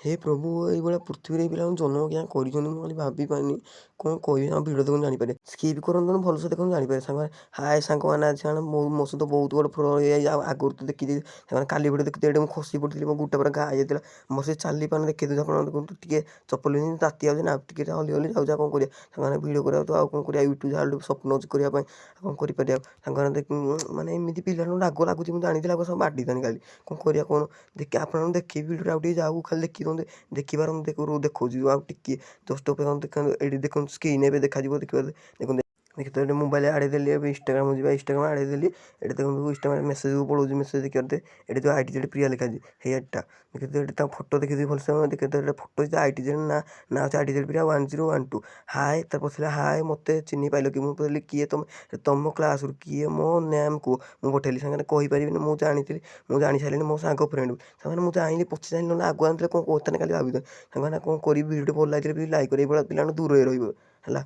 ହେ ପ୍ରଭୁ, ଏଇଭଳିଆ ପୃଥିବୀରେ ଏଇ ପିଲାଙ୍କୁ ଜନ୍ମ କିଆଁ କରିଛନ୍ତି, ମୁଁ ଖାଲି ଭାବିପାରୁନି। କ'ଣ କହିବି? ଆମ ଭିଡ଼ିଓ ଦେଖନ୍ତୁ, ଜାଣିପାରିବେ। ସ୍କିପ୍ କରନ୍ତୁନି, ଭଲସେ ଦେଖନ୍ତୁ, ଜାଣିପାରିବେ। ସାଙ୍ଗମାନେ, ହାଏ ସାଙ୍ଗମାନେ, ଆଜି ସାଙ୍ଗମାନେ ମୋ ସହିତ ବହୁତ ବଡ଼ ଫ୍ରଡ଼୍ ହେଇଯାଇଛି। ଆଉ ଆଗରୁ ତ ଦେଖିଥିବେ ସାଙ୍ଗମାନେ, କାଲି ଭିଡ଼ିଓ ଦେଖିଥିବେ। ଏଇଠି ମୁଁ ଖସି ପଡ଼ିଥିଲି, ମୋ ଗୋଡ଼ଟା ପୁରା ଘା ହେଇଯାଇଥିଲା। ମୋ ସେ ଚାଲି ପାରୁନି, ଦେଖେଇ ଦେଉଛି ଆପଣ ଦେଖନ୍ତୁ। ଟିକେ ଚପଲ ପିନ୍ଧି ତାତି ଯାଉଛି ନା, ଟିକେ ହଲି ହଲି ଯାଉଛି। ଆଉ କ'ଣ କରିବା ସାଙ୍ଗମାନେ? ଭିଡ଼ିଓ କରିବା ତ ଆଉ କ'ଣ କରିବା? ୟୁଟ୍ୟୁବ୍ ଯାହା ସ୍ୱପ୍ନ ଅଛି କରିବା ପାଇଁ, ଆଉ କ'ଣ କରିପାରିବା ସାଙ୍ଗମାନେ? ଦେଖ ମାନେ ଏମିତି ପିଲାଙ୍କୁ ରାଗ ଲାଗୁଛି। ମୁଁ ଜାଣିଥିଲି ଆଗ ସବୁ ବାଡ଼ିଥାନ୍ତି କାଲି। କ'ଣ କରିବା କ'ଣ ଦେଖି ଆପଣଙ୍କୁ ଦେଖିବି। ଭିଡ଼ିଓଟା ଆଉ ଟିକେ ଯାଉ, ଖାଲି ଦେଖିଦିଅନ୍ତୁ, ଦେଖିପାରନ୍ତୁ। ଦେଖାଉଛି ଆଉ ଟିକେ ଜଷ୍ଟ ଦେଖନ୍ତୁ। ଏଇଠି ଦେଖନ୍ତୁ, ସ୍କ୍ରିନ୍ ଏବେ ଦେଖାଯିବ, ଦେଖିପାରିବେ। ଦେଖନ୍ତୁ, ଦେଖି ତ ଏଠି ମୋବାଇଲ ଆଡ଼େଇ ଦେଲି। ଏବେ ଇନଷ୍ଟାଗ୍ରାମ ଯିବା। ଇନଷ୍ଟାଗ୍ରାମ ଆଡ଼େଇ ଦେଲି। ଏଠି ଦେଖନ୍ତୁ, ଇନଷ୍ଟାଗ୍ରାମ ମେସେଜକୁ ପଳଉଛି। ମେସେଜ ଦେଖିପାରୁଥିବେ, ଏଠି ଯେଉଁ IT Z Priya ଲେଖା ହେଇଛି, ହେଇ ଆଇଡ଼ିଟା ଦେଖିଥିବେ। ଏଠି ତାଙ୍କ ଫଟୋ ଦେଖିଥିବେ ଭଲସେ। ଦେଖିଥିବେ, ଏଠି ଫଟୋ ଅଛି IT Z ନା, ନାଁ ଅଛି IT Z Priya 1012। ହାଏ, ତାର ପଚାରିଲା, ହାଏ, ମୋତେ ଚିହ୍ନି ପାଇଲ କି? ମୁଁ କହିଲି, କିଏ ତମେ? ତମ କ୍ଲାସରୁ କିଏ? ମୋ ନେମ୍ କୁହ। ମୁଁ ପଠେଇଲି। ସାଙ୍ଗମାନେ, କହିପାରିବିନି, ମୁଁ ଜାଣିଥିଲି, ମୁଁ ଜାଣି ସାରିଲିଣି ମୋ ସାଙ୍ଗ ଫ୍ରେଣ୍ଡ। ସାଙ୍ଗମାନେ, ମୁଁ ଜାଣିଲି ପଛେ ଜାଣିଲି, ନହେଲେ ଆଗୁଆ ଜାଣିଥିଲେ କ'ଣ କହୁଥାନ୍ତି, କାଲି ଭାବିଥାନ୍ତି। ସାଙ୍ଗମାନେ, କ'ଣ କରିବି? ଭିଡ଼ିଓଟି ଭଲ ଲାଗିଥିଲେ ବି ଲାଇକ୍ କରିବେ। ଏଇଭଳିଆ ପିଲାଙ୍କୁ ଦୂରରେ ରହିବ ହେଲା।